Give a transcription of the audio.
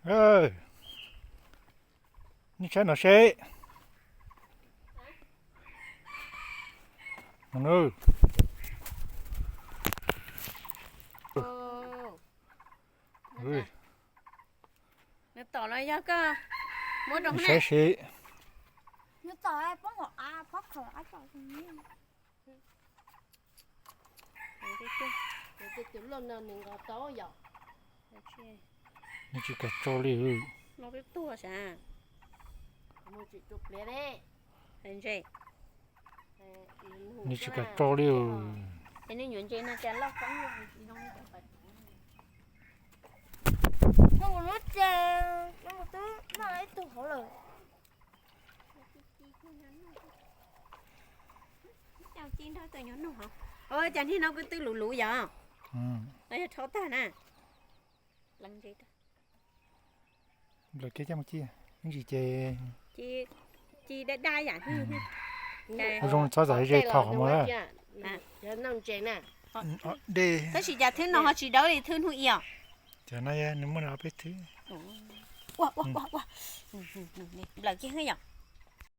Nej saib no seb. Nws tom los yog koj muab rau saib seb. Nws tsis kam tso li. Nws tsis kam tso li. Cas niag no kuj twb luv luv yog, yog rhaub tag na. Lawv kev coj mus ci, ib ntsis ces ci dab dab yam. Ua zoo txhob txawm ze thaum qhov muag. Dej. Tab sis cas thwb no ho tsis dawb li thwb hnub i os. Cov no nws muaj ob peb thwb. Ua ua ua ua. Nplawm kiag yom.